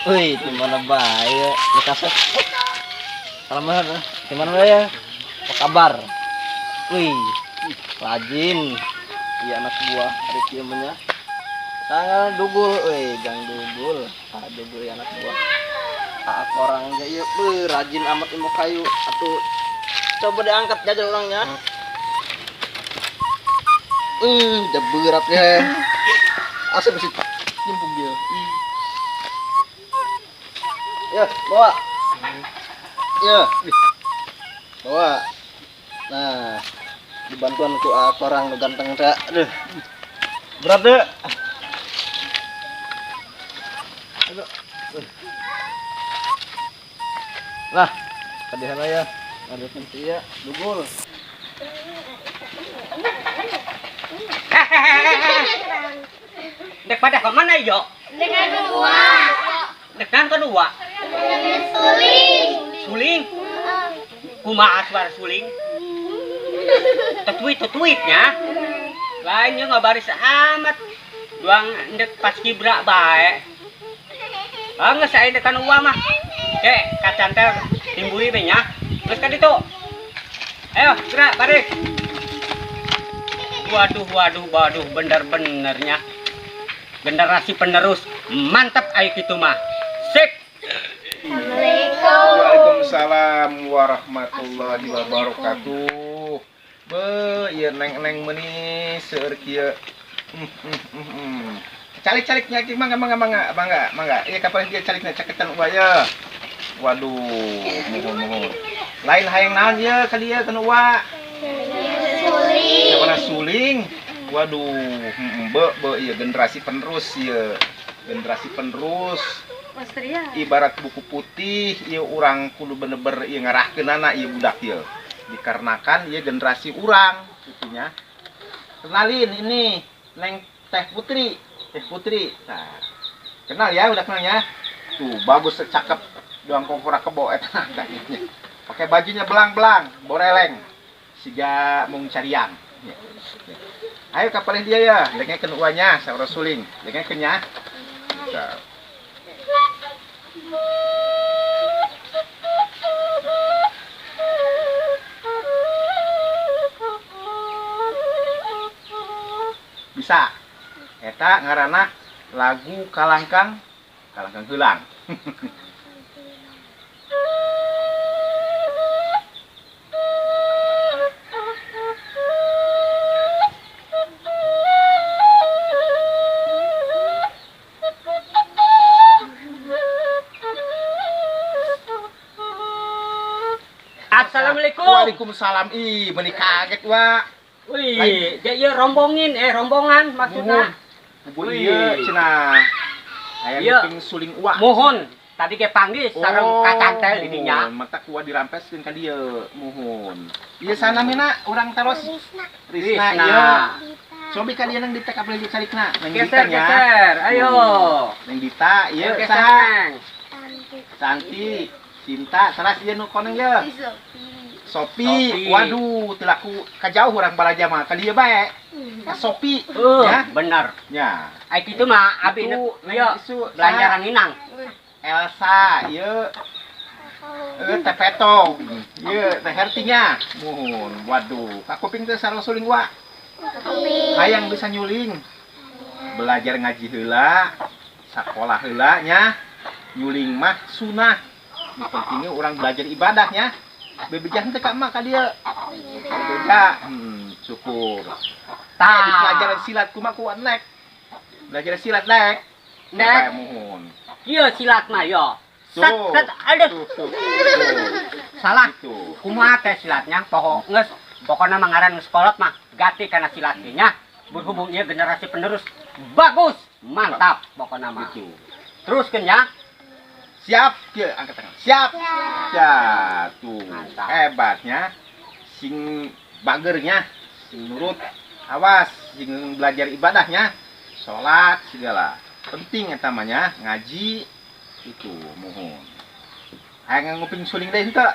Wih, di mana bae? Ya kasep. Salam di mana bae? Apa kabar? Wih, rajin. Iya anak buah ada kieu. Sangat dugul, wih, gang dugul. Ah, dugul ya anak buah. Ah, orang ge ieu beuh, rajin amat ilmu kayu. Atuh coba diangkat jajal orangnya. Udah berat ya. Asal besi jempung dia. Ya, bawa. Ya, bawa. Nah, dibantuan ku orang nu ganteng teh. Aduh. Berat deh. Aduh. Nah, tadi ya. Ada kunci ya, dugul. Dek pada ke mana yo? Dengan dua. Dek kan kedua. Suling. Suling. Kumaha suara suling? Tetuit tetuitnya. Lainnya nggak baris amat. Duang ndek paskibra bae. Ah geus aya dekan uang mah. Kek kacantel timburi be nya. Geus ka ditu. Ayo, gerak balik. Waduh, waduh, waduh, bener-benernya. Generasi penerus, mantap ayo gitu mah. Sip. Assalamualaikum. Waalaikumsalam warahmatullahi wabarakatuh. Be, ieu neng-neng meuni seueur kieu. Calik-calik nya mangga mangga mangga mangga mangga. Ieu kapan dia calikna caketan uwa ye. Waduh, muhun muhun. Lain hayang naon ieu ka dieu kana uwa? Suling. Warna suling. Waduh, be be ieu generasi penerus ieu. Generasi penerus. Ibarat buku putih ieu urang kudu bener-bener ieu ngarahkeunana ieu budak ieu. Dikarenakan ieu generasi urang kitu nya. Kenalin ini Neng Teh Putri, Teh Putri. Nah, kenal ya udah kenalnya. Tuh bagus cakep doang kongkora kebo eta kayaknya. Pakai bajunya belang-belang, boreleng. Siga mung cariang. Ya. Ya. Ayo kapalin dia ya, dengekeun uanya saur suling. Dengekeun nya. Bisa. Bisa. Eta ngaranna lagu Kalangkang, Kalangkang Heulang. Assalamualaikum. Waalaikumsalam. Ih, meuni kaget wa. Wih, dia ieu rombongin, rombongan maksudna. Bubur ieu cenah. Aya Ieu. nguping suling uwa. Mohon, tadi ke panggil sareng kacantel di dinya. Mata kuah dirampeskeun ka dieu, muhun. Ieu sana mina urang taros. Risna. Risna Risna. ieu. Cobi ka dieu nang Dita kapal calikna. Neng Dita Geser, nya. geser. Ayo. Neng Dita ieu Ayo geser, saha? Neng. Tanti. Santi, Sinta, salah ieu nu koneng ieu. Sofi. Sopi. Sopi. Waduh, teu laku kajauh urang balaja mah ka dieu bae. Ka Sopi. Ya. Bener. Nya. Ai kitu mah abi Itu, ieu isu, belanja saha? ranginang. Elsa, ieu teh petong. Ieu teh hertinya. Muhun, waduh, kakuping teh sareng suling wa. Hayang bisa nyuling. Belajar ngaji heula, sakolah heula nya. Nyuling mah sunah. Nu pentingnya urang belajar ibadahnya. Bebejah teh ka emak ka dieu. Bebeja, syukur. Tah di pelajaran silat kumaha ku nek. Belajar silat nek. Nek. Muhun. Ieu silat mah yo. Set, Tuh. set, aduh. Tuh, tuh, tuh. Salah. Gitu. Kumaha teh silatnya? Pokok geus, pokona mah ngaran geus kolot mah gati kana silat ge nya. Berhubung ieu generasi penerus bagus, mantap pokona mah. Gitu. Teruskeun ya. Siap, kieu angkat tangan. Siap. Ya, tuh. Mantap. Hebatnya sing bagernya, sing nurut. Awas, sing belajar ibadahnya, salat segala. Penting eta mah nya, ngaji itu muhun. Hayang nguping suling deui henteu?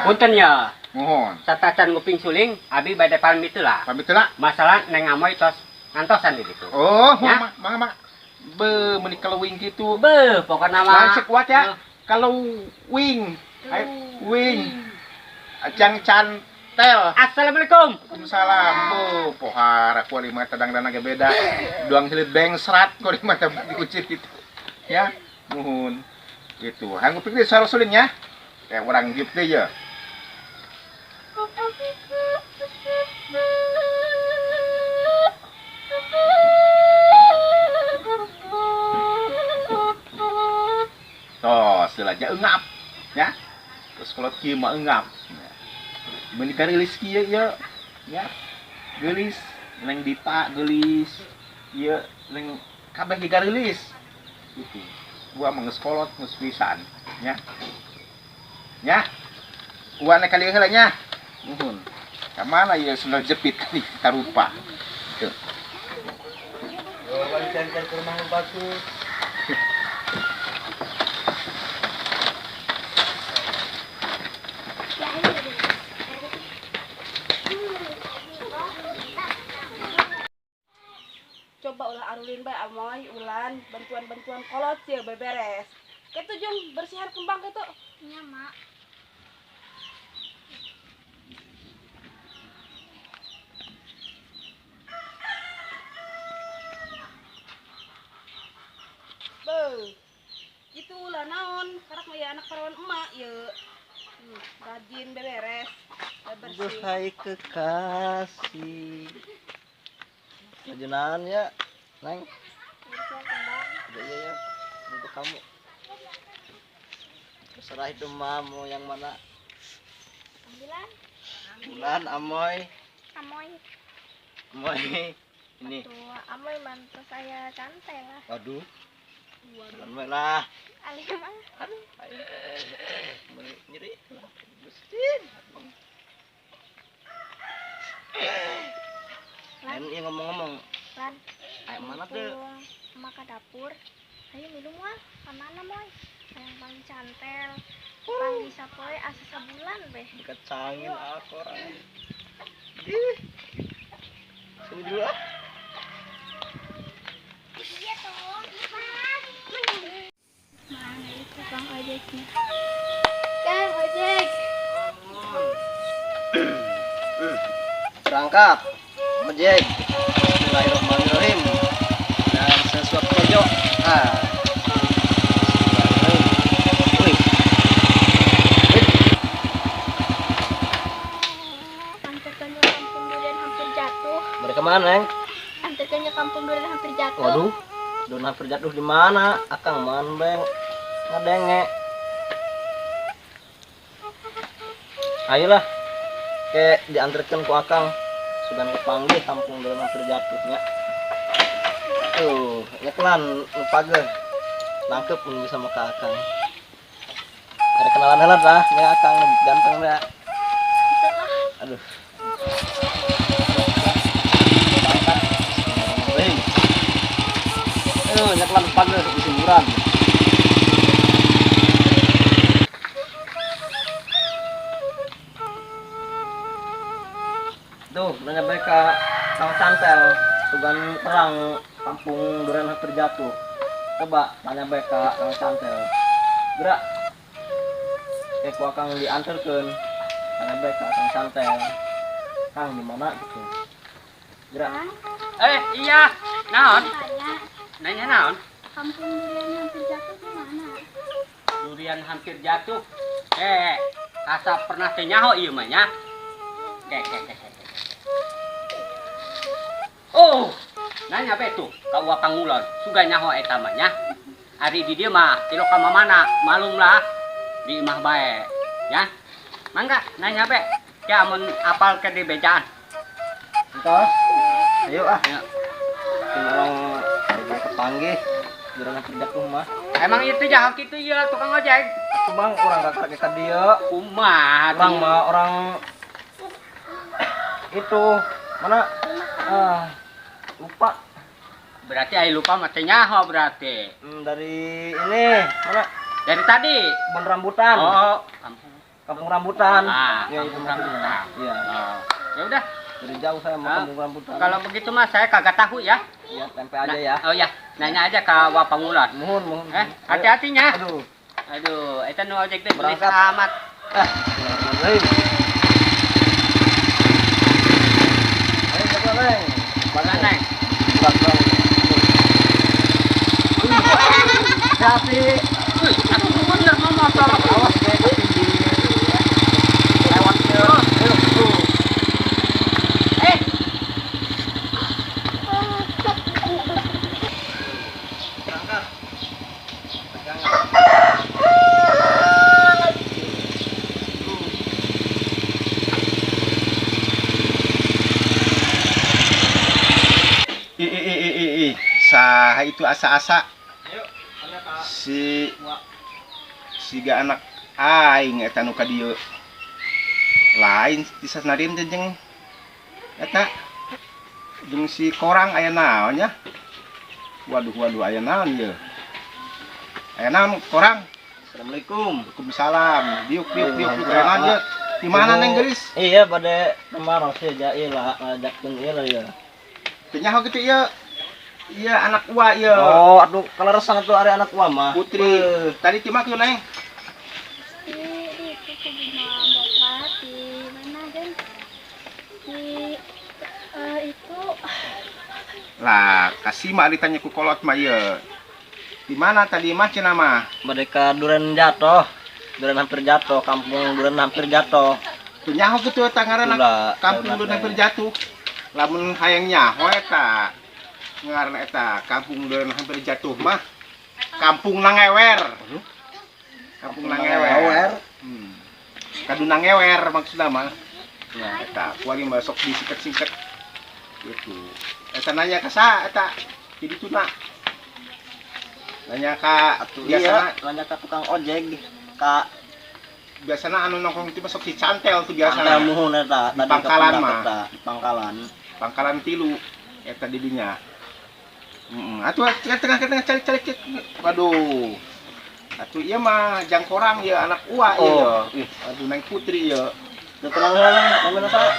Punten ya. Muhun. Satacan nguping suling, abi bade pamit heula. Pamit heula. Masalah Neng Amoy tos ngantosan di ditu. Oh, Ya. mangga mangga. Be, meuni kelewing kitu. Be, pokokna mah. Langsung kuat ya. Kalau wing, ayo wing. Acang cantel. Assalamualaikum. Waalaikumsalam. Bu, pohara ku lima tadang dana ge beda. Duang hilit beng serat ku lima dikucir gitu. Ya, muhun. Gitu. Hayang nguping deui suara suling ya. Kayak orang gift deui ya. Tos, aja engap ya. Terus kalau kieu mah engap. Meuni geulis kieu ya. Ya. Geulis, Neng Dita geulis. Ieu neng kabeh ge geulis. Gitu. Gua mah geus kolot geus pisan nya. Nya. Gua nek kali heula nya. Nuhun. Ka mana ieu sendal jepit kali tarupa. Tuh. Yo, center ke rumah bagus. Coba ulah arulin bae amoy ulan bantuan-bantuan kolot ya beberes. Ketu jeung bersihan kembang ketu. Nya, Mak. Beuh. Itu ulah naon? Karak mah ya anak parawan emak ye. Rajin beberes. Bebersih. Duhai kekasih. Rajinan ya, Neng. Bersihan kembang. Udah iya ya, untuk kamu. Terserah itu mah mau yang mana. Ambilan. Bulan amoy. Amoy. Amoy. Ini. Aduh, amoy mantu saya cantel lah. Waduh. Bulan lah. Alih mah. Aduh. Nyeri. Gusti. Lan, Ini ngomong-ngomong, Lan. ayo mana tuh? Emak ke dapur. Ayo minum wah. Kemana moy? Hayang panggil cantel. Panggil sapoe asa sabulan beh. Dikecangin aku orang. Ih. Sini dulu ah. Iya toh. Mana itu Bang ojeknya? Kang ojek. Berangkat. Ojek. Bismillahirrahmanirrahim. Dan sesuap pojok. Ah. Bismillahirrahmanirrahim. Wih. Wih. Antarkannya kampung durian hampir jatuh. Mereka mana, Neng? Antarkannya kampung durian hampir jatuh. Waduh. Durian hampir jatuh di mana? Akang man beng. Ngadenge. Ayolah. Kayak diantarkan ku Akang. Sudah kepanggil kampung durian hampir jatuhnya. Tuh, nyekelan page. Nangkep mun bisa maka Akang. Ada kenalan heula dah, nya Akang ganteng dah. Aduh. Hei. Aduh, nyekelan page di simburan. Tuh, nanya baik ke Kang Cantel, sugan terang kampung durian hampir jatuh. Coba tanya baik ke Kang Cantel. Gerak. Kayak ku Akang diantarkeun. Tanya baik ke Kang Cantel. Kang di mana gitu. Gerak. Iya. Naon? Tanya, Nanya naon? kampung durian hampir jatuh di mana? Durian hampir jatuh. Asa pernah teu nyaho ieu mah nya. Ke. Oh, nanya be tuh ka Uwa Pangulon, suga nyaho eta mah nya. Ari di dieu mah tilok ka mamana, malum lah di imah bae, ya. Mangga nanya be, ke amun apal ke di bejaan. Entos. Ayo ah. Ya. Orang kepanggih durian hampir jatuh mah. Emang itu jahat kitu ieu tukang ojek. Atuh bang, urang kakak ka dieu. Kumaha Orang mah orang itu mana? Ah, lupa. Berarti ai lupa mah teu nyaho berarti. Dari ini mana? Dari tadi. Kebun rambutan. Oh, kampung. Kampung rambutan. Ah, Ya, itu kampung maksudnya. rambutan. Iya. Oh. Ya udah, Dari jauh saya mau kampung rambutan. Kalau begitu mah saya kagak tahu ya. Iya, tempe aja ya. Oh ya, nanya aja ke Wapangulon. Mohon, mohon. Hati-hatinya. Aduh. Aduh, eta nu ojek teh gelis Berangkat. Amat. Ah, ayo, coba, Neng. Mana, Neng? Belakang. Hati. Wih, aku bener mau motor. Awas deh, ketinggi. Lewat terus. Ayo, tuh. Eh, Berangkat. Pegang. I i i i i i. Saha itu asa-asa Ayo, tanya Kak. si Wak. siga anak aing eta nu ka dieu. Lain disasnarin teh jeung eta jeung si korang aya naon nya? Waduh waduh, aya naon ieu? Aya naon korang? Assalamualaikum. Waalaikumsalam. Diuk diuk diuk diuk, aya naon ieu? Di mana, Neng Gelis? Iya, pada kemarin sih ja lah ngajakin iya lah ya. Teu nyaho kitu ieu. Iya anak uwa ieu. Oh, aduh, kalau resah tuh ada anak uwa mah. Putri. Tadi ti mah Neng? Di itu ke rumah bapak di mana Den? Di itu. Lah, kasih mah ditanya ku kolot mah ieu. Di mana tadi mah cenah mah? Mereka duren jatuh. Duren hampir jatuh, kampung duren hampir jatuh. Teu nyaho kitu eta ngaranna Itulah, kampung duren hampir jatuh. Lamun hayang nyaho eta ngaranna eta kampung duren hampir jatuh mah Kampung Nangewer. Kampung Nangewer. Kadu Nangewer maksudna mah. Ya. Eta kuari mah sok disiket-siket. Gitu. Eta nanya ka saha eta? Di ditu na. Nanya ka Atuh biasana iya, nanya ke tukang ojek ka biasana anu nongkrong itu masuk si cantel tuh biasana biasana. Muhun eta Di tadi pangkalan kependak mah. eta, di pangkalan. Pangkalan tilu eta di dinya. Heeh. Atuh tengah tengah tengah cari cari cari. Waduh. Atuh ieu mah jangkorang ya anak uwa ieu. Oh. Ih, aduh Neng Putri ieu. Teu tenang heula namina saha?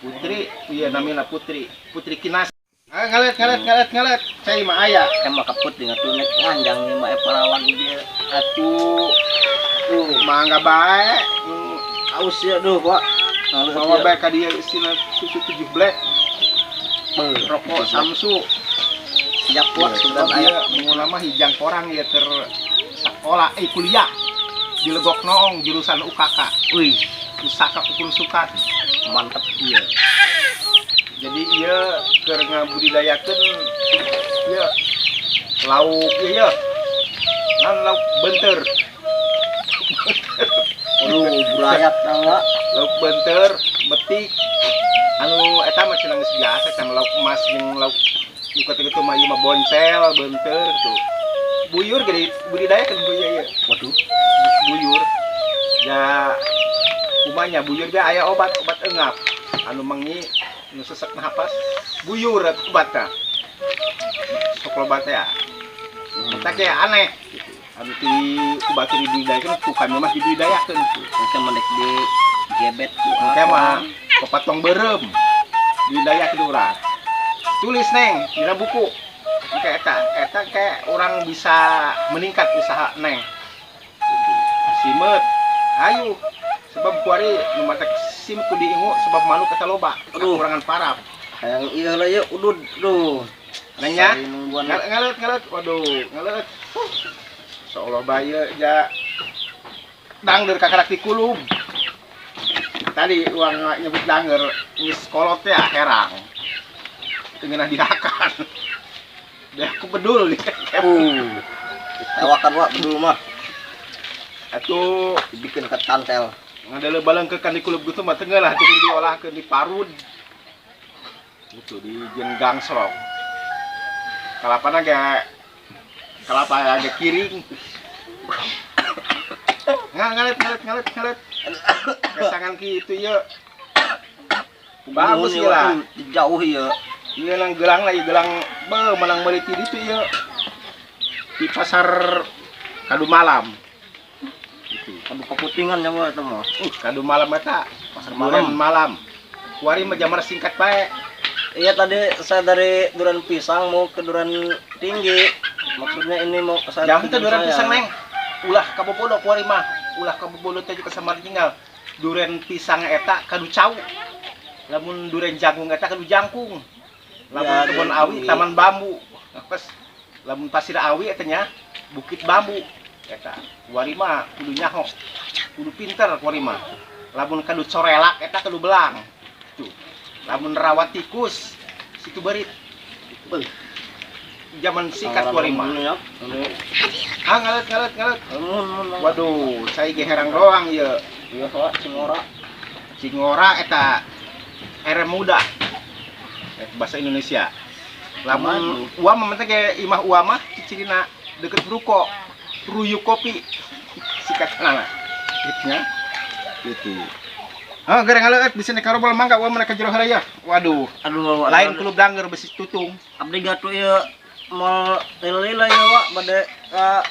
Putri, iya namina Putri. Putri Kinas. Ah, ngalet ngalet ngalet ngalet. Cai mah aya. Emang kaput dengan tuh nek nganjang nih mah parawan dia. Atuh mangga bae. Aus ya duh, Pak. Bawa bae ka dieu isina susu 7 blek, rokok Samsu. Siap, Pak, Sudah sudah aya aya. mula mah hijang korang ya keur sekolah kuliah di Legok Noong jurusan UKK. Wih, Pusaka Kukul Sukat. Mantep. Iya. Jadi ieu keur ngabudidayakeun ieu lauk ieu ye. Nan lauk benter. Aduh, burayat tangga. Lauk benter, betik. Anu eta mah cenah geus biasa sama lauk emas jeung lauk nu kitu mah ieu mah boncel, benter gitu. Buyur gede budidayakeun buyur ieu. Waduh. Buyur. Ya kumanya buyur ge aya obat, obat engap. Anu mengi nu sesek napas buyur eta obatna. Sok loba teh ya. Eta ge aneh gitu. Anu ti ku batur dibudidayakeun ku kami mah dibudidayakeun gitu. Engke mah dek di gebet ku Engke mah papatong beureum dibudidayakeun urang. Tulis Neng dina buku. Engke eta eta ke urang bisa meningkat usaha Neng. Gitu. Simet hayu sebab kuari nu matak sim ku diingu sebab manuk eta loba. Aduh. Kekurangan parap. Hayang ieu lah ye udud duh. Neng nya. Sari nungguan. Ngalet ngalet ngalet waduh ngalet. Seolah baye ja dangder kakarak di kulub. Tadi uang nyebut danger geus kolot teh herang. Teu ngeunah dihakan. Dia aku bedul. Tawakan Wak bedul mah Atuh dibikin ke cantel. Ngadele balengkekan di kulub gitu mah teu ngeunah teu diolahkeun di parud. Gitu di jeung gangsrok. Kalapana ge kelapa agak kiring. Nggak, ngalet, ngalet, ngalet, ngalet. Kesangan kitu ieu. Bagus ieu lah. Jauh ieu. Ieu nang gelang lah, ieu gelang be menang meuli ti ditu ieu. Di pasar Kadu Malam. Gitu. Kadu Kaputingan nya mah eta mah. Kadu Malam eta, Pasar malam malam. Malam. Kuari mah jamar singkat bae. Iya, tadi saya dari Duren Pisang mau ke Duren Tinggi. Maksudnya ini mau ke saya Jangan teh tujuan duren saya. Pisang, Neng. Ulah kabobodo kuari mah. Ulah kabobodo teh ka samar tinggal. Duren pisang eta kadu cau. Lamun duren jagung eta kadu jangkung. Lamun Ya, kebon duren awi tinggi. Taman bambu. Pas lamun pasir awi eta nya bukit bambu. Eta kuari mah kudu nyaho. Kudu pinter kuari mah. Lamun kadu corelak eta kadu belang. Tuh. Lamun rawa tikus situ berit. Beuh. Zaman sikat kuari mah. Ya. Ini. Ah, ngalet ngalet ngalet. Mun, mun. Waduh, saya ge herang doang ye. Iya, Pak, cingora. Cingora eta era muda. Bahasa Indonesia. Lamun uam mah teh ge imah uam mah cirina deket ruko. Ruyuk kopi. Sikat kana. Gitu nya. Gitu. Ah, gereng ngaleut bisa nek karobol mangga uam mereka jero heula ya. Waduh, Aduh, lain aduh. Klub dangger besi tutung. Abdi gatu ieu mau lila-lila ya, Wak, bade ka